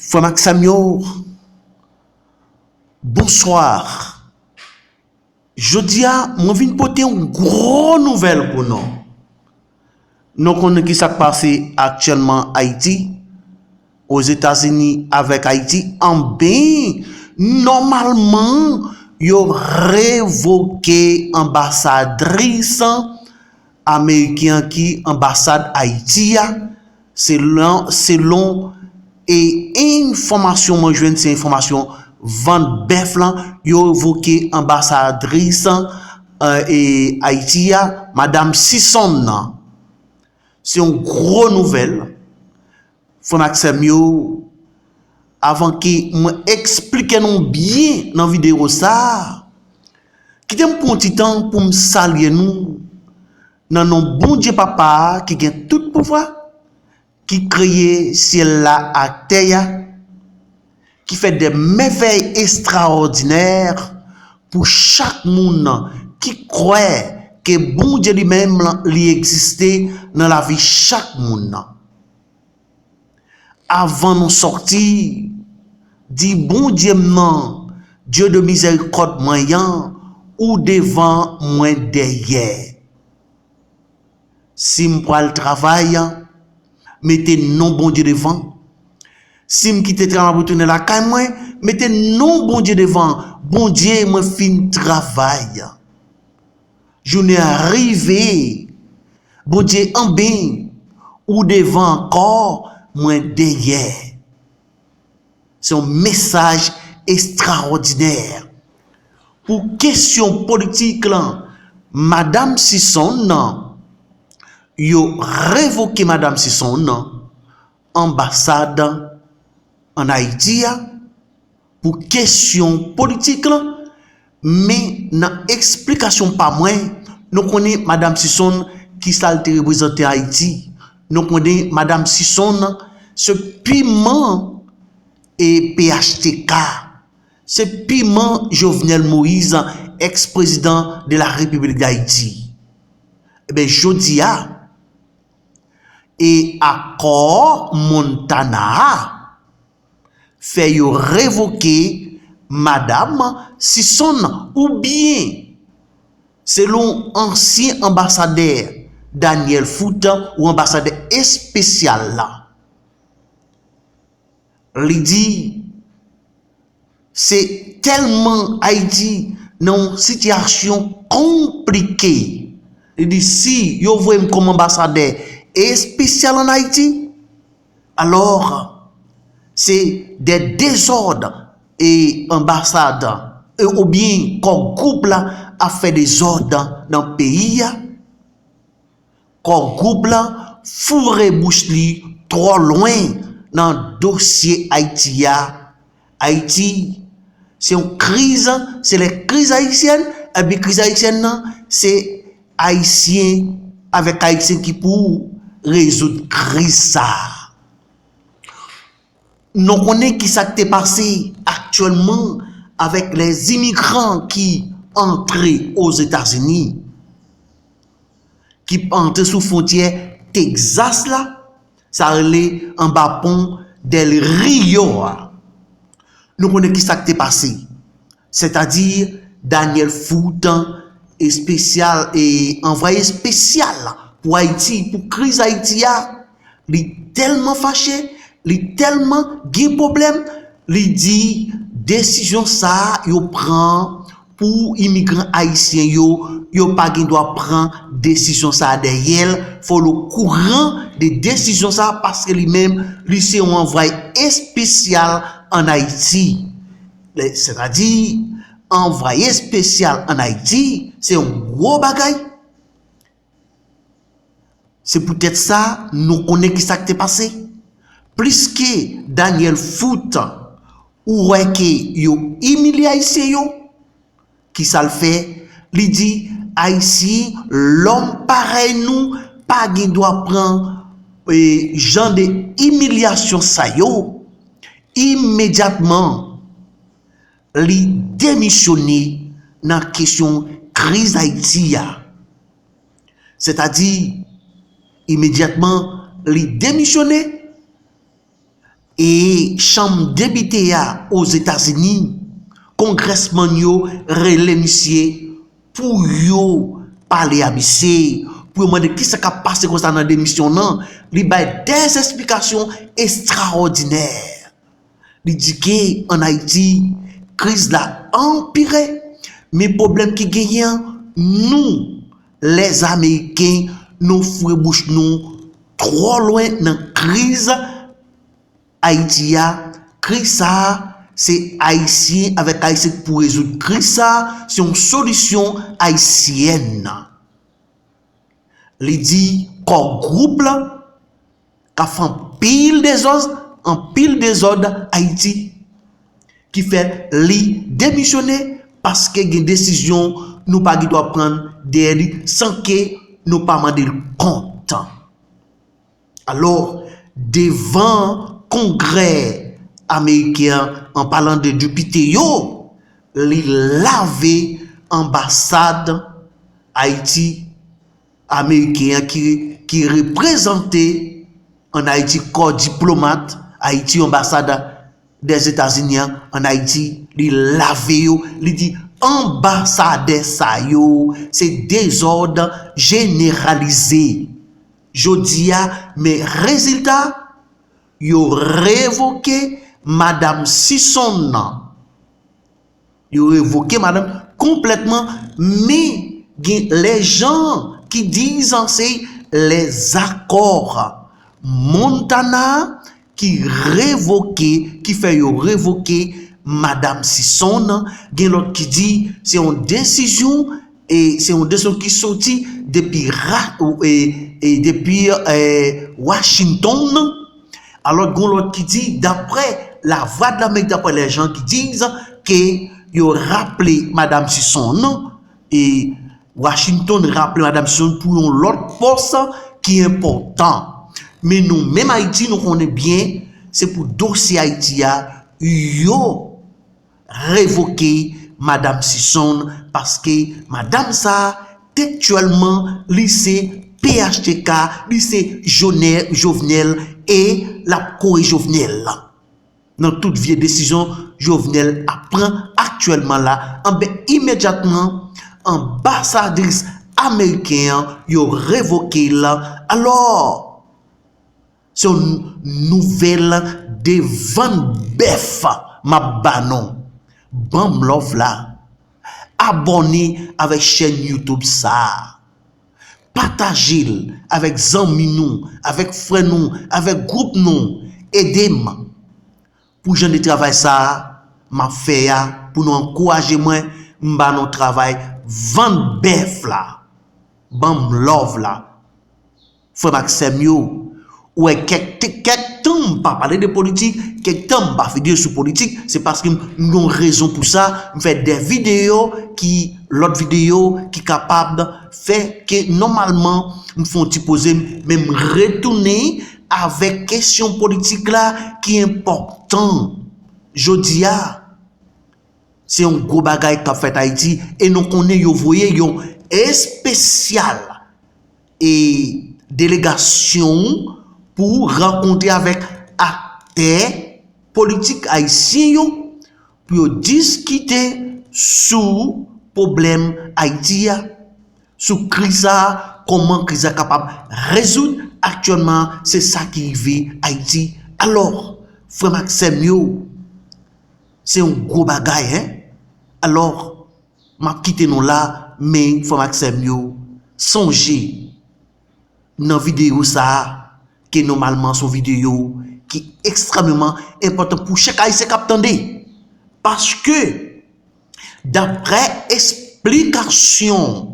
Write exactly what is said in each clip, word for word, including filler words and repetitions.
Frè m ak sè m yo, bonswa. Jodi a, mwen vin pote yon gwo nouvèl pou nou. Nou konnen ki sa k pase aktyèlman Ayiti, Ozetazini avèk Ayiti, anben, nòmalman, yo revoke anbasadris ameriken an ki anbasad Ayiti a, selon, selon e enfòmasyon mwen jwenn, se enfòmasyon vant bèf lan, yo revoke anbasadris, eh, e Ayiti a, Madam Sison nan. Se yon gwo nouvèl. Frè m ak sè m yo, avan ke mwen eksplike nou byen nan videyo sa a, kite m pran yon ti tan pou m salye nou nan non Bondye Papa a ki gen tout pouvwa, ki kreye syèl la ak tè a, ki fè de mèvèy estraòdinè pou chak moun ki kwè ke Bondye li menm li egziste nan lavi chak moun. Avan nou sòti, di Bondye m nan, Dye de mizèrikòd mwen an, ou devan mwen dèyè. Si m pral travay, mete non Bondye devan. Si m kite travay pou tounen lakay mwen, mete non Bondye devan. Bondye, mwen fin travay. Jounen an rive. Bondye, anben, ou devan ankò, mwen dèyè. Se yon mesaj estraòdinè. Pou kesyon politik lan, Madam Sison nan, yo revoke Madam Sison nan anbasad ann Ayiti a pou kesyon politik lan, men nan eksplikasyon pa mwen, nou konnen Madam Sison ki sa l te reprezante Ayiti. Nou konnen Madam Sison se piman e P H T K. Se piman Jovenel Moïse, ex-président de la République d'Haïti. Ebyen, jodi a, e akò Montana a fè yo revoke Madam Sison oubyen, selon ansyen anbasadè Daniel Foot ou anbasadè espesyal la, li di, se tèlman Ayiti nan yon sitiyasyon konplike. Li di, si yo voye m kòm anbasadè espesyal ann Ayiti, alò, se de dezòd e anbasad, e, oubyen kò gwoup la ap fè dezòd nan peyi a. Kò gwoup la foure bouch li twò lwen nan dosye Ayiti a. Ayiti, se yon kriz, se lè kriz ayisyèn, epi kriz ayisyèn nan, se Ayisyen avèk Ayisyen ki pou rezoud kriz sa a. Nou konnen ki sa k te pase aktyèlman avèk lè imigran ki antre Ozetazini, ki antre sou fwontyè Texas la, sa rele anba pon Del Rio a. Nou konnen ki sa k te pase. Sètadi Daniel Foot, espesyal, e anvwaye espesyal pou Ayiti, pou kriz Ayiti a, li tèlman fache, li tèlman gen pwoblèm, li di desizyon sa a yo pran pou imigran ayisyen yo, yo pa gen dwa pran desizyon sa a dèyè l, fò l okouran de desizyon sa a, paske li menm, li se yon anvwaye espesyal ann Ayiti. Sètadi, anvwaye espesyal ann Ayiti, se yon gwo bagay. Se poutèt sa, nou konnen ki sa k te pase. Pliske Daniel Foot, ou wè ke yo imilye Ayisyen yo, ki sa l fè? Li di, Ayisyen, lòm parèy nou pa gen dwa pran, e, jan de imilyasyon sa yo. Imedyatman, li demisyone nan kesyon kriz Ayiti a. Sètadi, imedyatman, li demisyone, E chanm depite a Ozetazini, kongrèsmann yo rele misye pou yo pale a misye, pou yo mande kisa k ap pase konsa nan demisyon nan. Li bay de esplikasyon estraòdinè. Li di ke ann Ayiti, kriz la anpire, men pwoblèm ki genyen an, nou, lèzameyiken, nou foure bouch nou twò lwen nan kriz Ayiti a. Kriz sa a, se Ayisyen avèk Ayisyen ki pou rezoud kriz sa a, se yon solisyon ayisyèn. Li di kò gwoup la ka fè anpil dezòd, anpil dezòd Ayiti, ki fè li demisyone paske gen desizyon nou pa gen dwa pran dèyè li san ke nou pa mande l kont. Alò, devan Kongrè ameriken an, an palan de depite yo, li lave anbasad Ayiti, ameriken an ki, ki reprezante ann Ayiti, kò diplomat Ayiti, anbasad Dèzetazini an ann Ayiti, li lave yo, li di anbasadè sa yo, se dezòd jeneralize. Jodi a, men rezilta, yo revoke Madam Sison nan. Yo revoke madanm konplètman, men gen les gens qui disent se les accords Montana ki revoke, ki fè yo revoke Madam Sison nan. Gen lòt ki di se yon desizyon, e se yon desizyon ki soti depi ra, e, e depi, e, Washington. Alò, gen lòt ki di, daprè la voix de l'Amérique, daprè les gens qui disent, ke yo raple Madam Sison nan, e Washington raple Madam Sison pou yon lòt pòs ki enpòtan. Men nou menm Ayiti, nou konnen byen, se pou dosye Ayiti a, yo revoke Madam Sison, paske madanm sa a, tektyèlman, li se P H T K, li se Jonè-, Jovenel, e l ap kore Jovenel. Nan tout vye desizyon Jovenel ap pran aktyèlman la, anben, imedyatman, anbasadris ameriken an, yo revoke l. Alò, se yon nouvèl de vann bèf m ap ba nou. Ban m love la. Abòne avèk chèn YouTube sa a. Pataje l avèk zanmi nou, avèk frè nou, avèk gwoup nou. Ede m pou jan de travay sa a m ap fè a, pou nou ankouraje mwen, m ba nou travay vann bèf la. Ban m love la. Frè m ak sè m yo, ou wè kèk te-, kèk tan m pa pale de politik, kèk tan m pa fè videyo sou politik, se paske m, m gen yon rezon pou sa, m fè de videyo ki, lòt videyo ki kapab fè ke nòmalman m fè yon ti poze m, men m retounen avèk kesyon politik la ki enpòtan. Jodi a, se yon gwo bagay k ap fèt Ayiti, e nou konnen yo voye yon espesyal, e, delegasyon pou rankontre avèk aktè politik ayisyen yo, pou yo diskite sou pwoblèm Ayiti a, sou kriz sa a, kòman kriz la kapab rezoud. Aktyèlman, se sa ki rive Ayiti. Alò, frè m ak sè m yo, se yon gwo bagay, en. Alò, m ap kite nou la, men frè m ak sè m yo, sonje, nan videyo sa a, ke nòmalman se yon videyo ki ekstrèmeman enpòtan pou chak Ayisyen k ap tande. Paske, daprè esplikasyon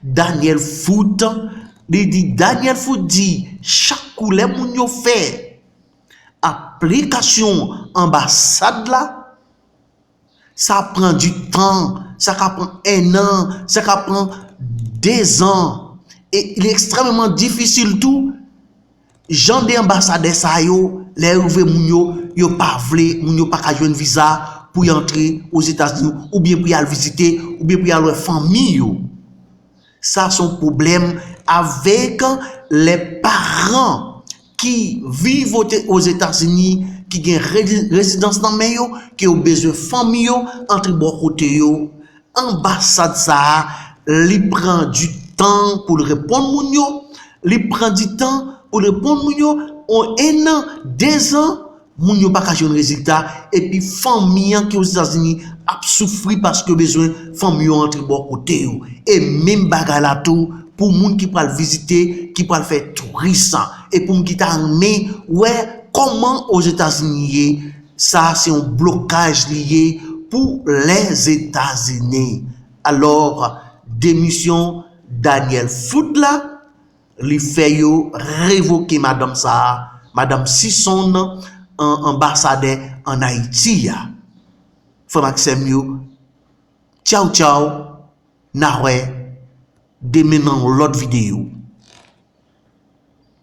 Daniel Foot, li di, Daniel Foot di, chak kou lè moun yo fè aplikasyon anbasad la, sa pran di tan, sa ka pran en an, sa ka pran de zan. E li ekstrèmeman difisil tou, jan de anbasadè sa yo, lè yo rive moun yo, yo pa vle, moun yo pa ka jwenn viza pou y antre Ozetazini, oubyen pou y al vizite, oubyen pou y al wè fanmi yo. Sa se yon pwoblèm avèk les parents ki viv Ozetazini, ki gen rezidans nan men yo, ke yo bezwen fanmi yo antre bò kote yo. Anbasad sa a, li pran di tan pou l reponn moun yo, li pran di tan pou l reponn moun yo, on ennan, dezan, moun yo pa ka jwenn rezilta, epi fanmi an ki Ozetazini ap soufri paske yo bezwen fanmi yo antre bò kote yo. E menm bagay la tou pou moun ki pral vizite, ki pral fè touris, e pou moun ki ta renmen wè kòman Ozetazini ye, sa se yon blokaj li ye pou Lèzetazini. Alò, demisyon Daniel Foot la, li fè yo revoke madanm sa a, madanm Sison, an anbasadè ann Ayiti a. Frè m ak sè m yo, tchaw tchaw, n a wè demen nan yon lòt videyo.